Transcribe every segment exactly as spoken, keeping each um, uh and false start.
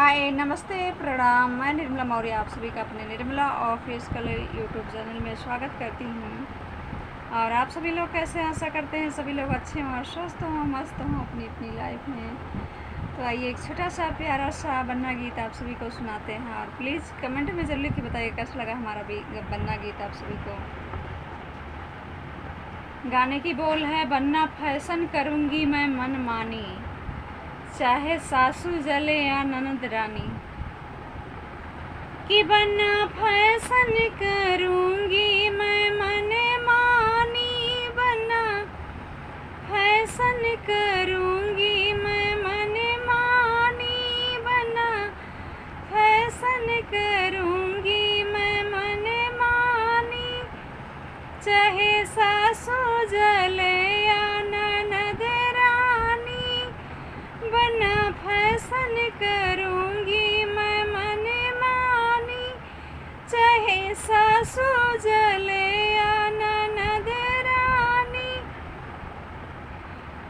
हाय, नमस्ते, प्रणाम। मैं निर्मला मौर्य आप सभी का अपने निर्मला ऑफिशियल YouTube चैनल में स्वागत करती हूँ। और आप सभी लोग कैसे हैं? आशा करते हैं सभी लोग अच्छे हों और स्वस्थ हों, मस्त हों अपनी अपनी लाइफ में। तो आइए, एक छोटा सा प्यारा सा बन्ना गीत आप सभी को सुनाते हैं और प्लीज कमेंट में जरूर लिख के बताइए कैसा लगा हमारा भी बन्ना गीत आप सभी को। गाने की बोल है, बन्ना फैशन करूँगी मैं मनमानी, चाहे सासू जले या ननद रानी। कि बन्ना फैशन करूँगी मैं मनमानी, बन्ना फैशन करूँगी मैं मनमानी, बन्ना फैशन करूँगी मैं मनमानी, चाहे सासू जले या ननद रानी। बन्ना फैशन करूँगी मैं मनमानी, चाहे सासू जले या ननद रानी।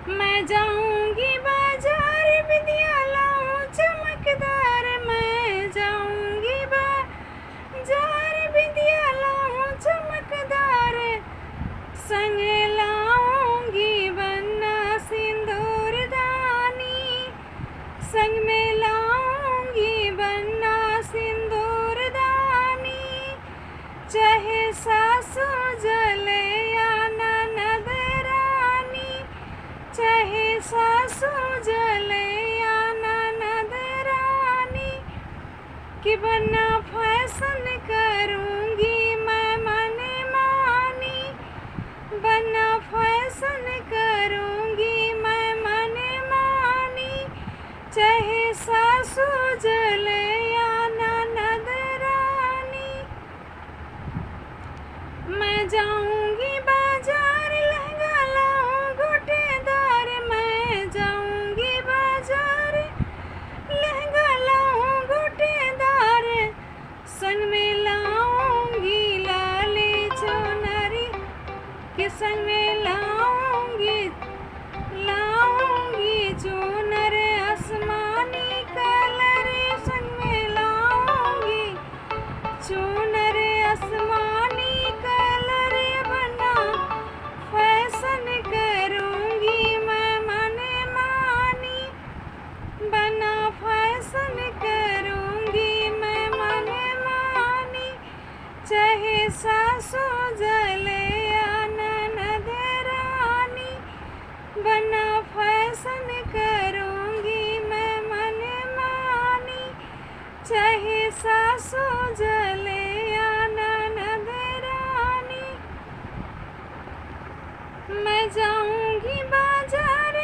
मैं जाऊँगी बाजार, बिंदिया लाऊँ चमकदार। मैं जाऊँगी बाजार, बिंदिया लाऊँ चमकदार। संग लाऊँगी बन्ना सिंदूरदानी, संग में लाऊँगी बन्ना सिंदूरदानी। चाहे सासू जले या ननद रानी, चाहे सासू जले या ननद रानी। कि बन्ना फैशन करूँगी मैं मनमानी, बन्ना फैशन करूँगी मैं मनमानी, चाहे सासू जले या ननद रानी। मैं जाऊँगी बाजार, लहंगा लाऊँ गोटेदार। मैं जाऊँगी बाजार, लहंगा लाऊँ गोटेदार। संग में लाऊँगी लाली चुनरी, के संग में लाऊँगी, लाऊँगी चुनर आसमानी कलर। संग में लाऊँगी चुनर आसमानी कलर। बन्ना फैशन करूँगी मैं मनमानी, बन्ना फैशन करूँगी मैं मनमानी, चाहे सासू जले या ननद रानी। बन्ना फैशन करूँगी मैं मनमानी, चाहे सासू जले या ननद रानी। मैं जाऊँगी बाजार,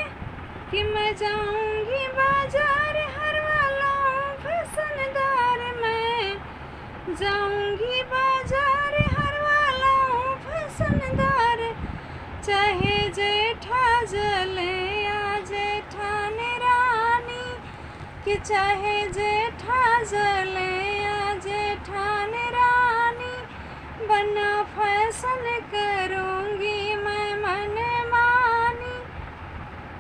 कि मैं जाऊँगी बाजार, हरवा लाऊँ फैशनदार। मैं जाऊँगी बाजार, हरवा लाऊँ फैशनदार। चाहे जेठा जले या जेठान रानी, कि चाहे जेठा जले या जेठान रानी, बन्ना फैशन करूँगी मैं मनमानी,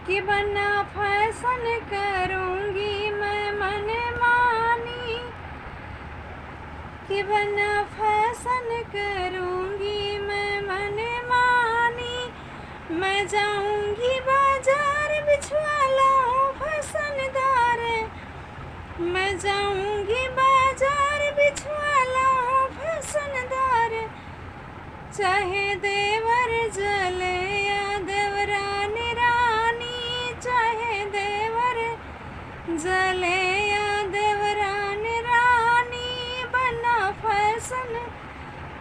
कि बन्ना फैशन करूँगी मैं मनमानी, कि बन्ना फैशन करूँगी मैं मनमानी। मैं जाऊँगी बाजार, बिछुआ लाऊँ फैशनदार। मैं जाऊँगी बाजार, बिछुआ लाऊँ फैशनदार। चाहे देवर जले या देवरान रानी, चाहे देवर जले या देवरान रानी, बन्ना फैशन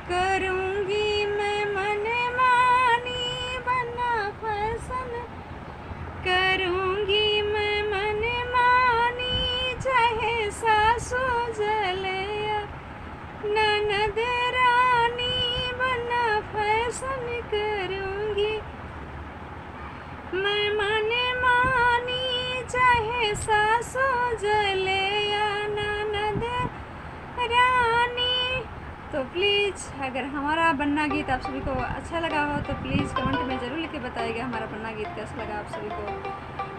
करूँगी मैं मनमानी, बन्ना फैशन करूँगी मैं मनमानी। चाहे सासू जले या ननद रानी, बन्ना फैशन करूँगी मैं मनमानी, चाहे सासू जले या ननद रानी। तो प्लीज, अगर हमारा बन्ना गीत आप सभी को अच्छा लगा हो तो प्लीज कमेंट में ज़रूर लिख के बताइएगा हमारा बन्ना गीत कैसा लगा आप सभी को।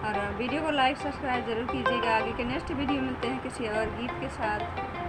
और video को like subscribe ज़रूर कीजिएगा। आगे के next video मिलते हैं किसी और गीत के साथ।